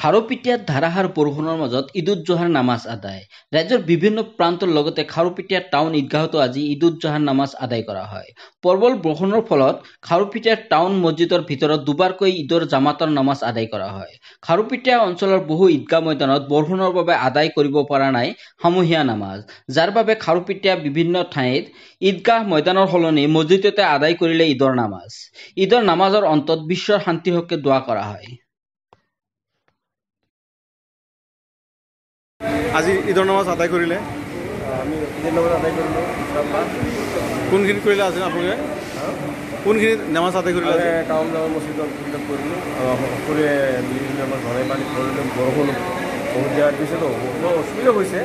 খাৰুপেটীয়াত ধাৰাসাৰ বৰষুণৰ মাজত ঈদ উজ জোহাৰ নামাজ আদায়। ৰাজ্যৰ বিভিন্ন প্ৰান্তৰ লগতে খাৰুপেটীয়া টাউন ঈদগাহতো আজি ঈদ উজ জোহাৰ নামাজ আদায় কৰা হয়। প্ৰবল বৰষুণৰ ফলত খাৰুপেটীয়া টাউন মছজিদৰ ভিতৰত দুবাৰকৈ ঈদৰ জামাতৰ নামাজ আদায় কৰা হয়। খাৰুপেটীয়া অঞ্চলৰ বহু ঈদগাহ ময়দানত বৰষুণৰ বাবে আদায় কৰিব পৰা নাই সমূহীয়া নামাজ, যাৰ বাবে খাৰুপেটীয়া বিভিন্ন ঠাইত ঈদগাহ ময়দানৰ সলনি মছজিদতে আদায় কৰিলে ঈদৰ নামাজ। ঈদৰ নামাজৰ অন্তত বিশ্বৰ শান্তিৰ হকে দোৱা কৰা হয়। আজি ঈদৰ নামাজ আদায় কৰিলে? আমি ঈদৰ নামাজ আদায় কৰিলোঁ ইনশাআল্লাহ। কোনখিনিত কৰিলে আজি আপোনালোকে? কোনখিনিত নামাজ আদায় কৰিলে? টাউন জামা মছজিদত কৰিলোঁ। সকলোৱে মিলি আমাৰ ঘৰে পানী কৰিলোঁ। বৰষুণ বহুত জেগাত দিছেতো, বহুত অসুবিধা হৈছে।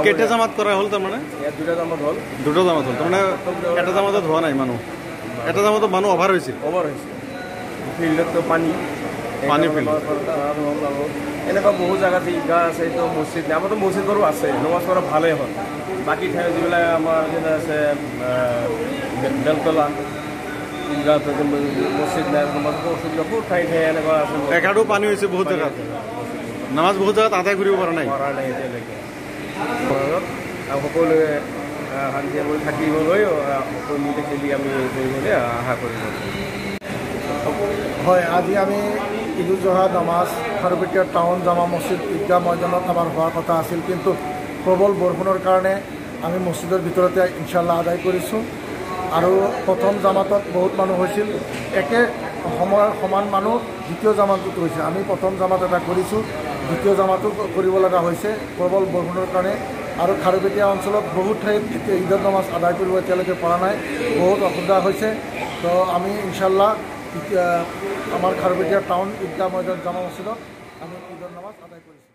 কেইটা জামাত কৰা হ'ল? তাৰমানে ইয়াত দুটা জামাত হ'ল। দুটা জামাত হ'ল, তাৰমানে এটা জামাতত হোৱা নাই মানুহ, এটা জামাতত মানুহ অভাৰ হৈছিল। অভাৰ হৈছে, ফিল্ডততো পানী পানী ফিল্ড। এনেকুৱা বহুত জেগাত ঈদগাহ আছে, এইটো মছজিদ নাই। আমাৰতো মছজিদ বাৰু আছে, নমাজ পঢ়া ভালেই হ'ল। বাকী ঠাই যিবিলাক আমাৰ যেনে আছে বেলতলা ঈদগাহ মছজিদ নাই, নমাজ অসুবিধা বহুত ঠাই ঠাই এনেকুৱা আছে। এঘাৰো পানী হৈছে বহুত জেগাত, নামাজ বহুত জেগাত আদায় কৰিব পৰা নাই, পৰা নাই এতিয়ালৈকে। আৰু সকলোৱে শান্তি থাকিবলৈ সকলো মিলি খেলি আমি কৰিবলৈ আশা কৰিলোঁ। হয়, আজি আমি ঈদ উজ জোহা নামাজ খাৰুপেটীয়া টাউন জামা মছজিদ ঈদগাহ ময়দানত আমাৰ হোৱাৰ কথা আছিল, কিন্তু প্ৰবল বৰষুণৰ কাৰণে আমি মছজিদৰ ভিতৰতে ইনশাআল্লাহ আদায় কৰিছোঁ। আৰু প্ৰথম জামাতত বহুত মানুহ হৈছিল, একে সময় সমান মানুহ দ্বিতীয় জামাতটোত হৈছে। আমি প্ৰথম জামাত এটা কৰিছোঁ, দ্বিতীয় জামাতো কৰিব লগা হৈছে প্ৰবল বৰষুণৰ কাৰণে। আৰু খাৰুপেটীয়া অঞ্চলত বহুত ঠাইত এতিয়া ঈদৰ নামাজ আদায় কৰিব এতিয়ালৈকে পৰা নাই, বহুত অসুবিধা হৈছে। তো আমি ইনশাআল্লাহ আমাৰ খাৰুপেটীয়া টাউন ঈদগাহ ময়দান জামা মছজিদত আমি ঈদৰ নামাজ আদায় কৰিছোঁ।